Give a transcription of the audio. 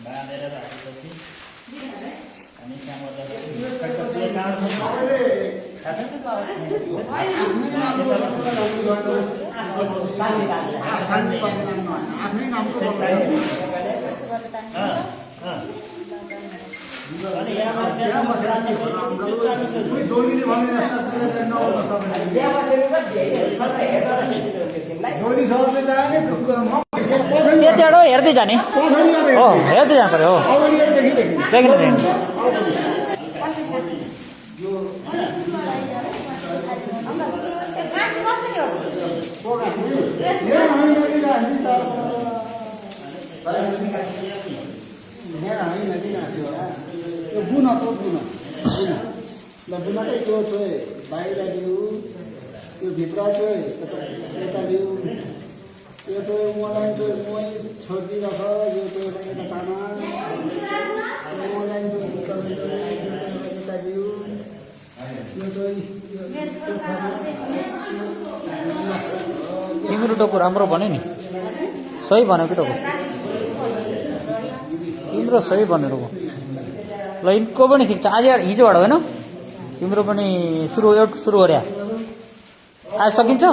बाँधेर राखेपछि अनि त्यहाँबाट हेर्दै जाने हो, हेर्दै जानु पर्यो हो, देखिन यो भित्र चाहिँ यता लिउ यो चाहिँ मलाई चाहिँ मै छोडिदिरहेको यो चाहिँ यता तामा मलाई यता लिउ यो चाहिँ तिम्रो टोको राम्रो भन्यो नि, सही भन्यो कि टोको, तिम्रो सही भन्यो टोको। ल यिनको पनि ठिक छ, आज हिजोबाट होइन तिम्रो पनि सुरु गरे आज सकिन्छ।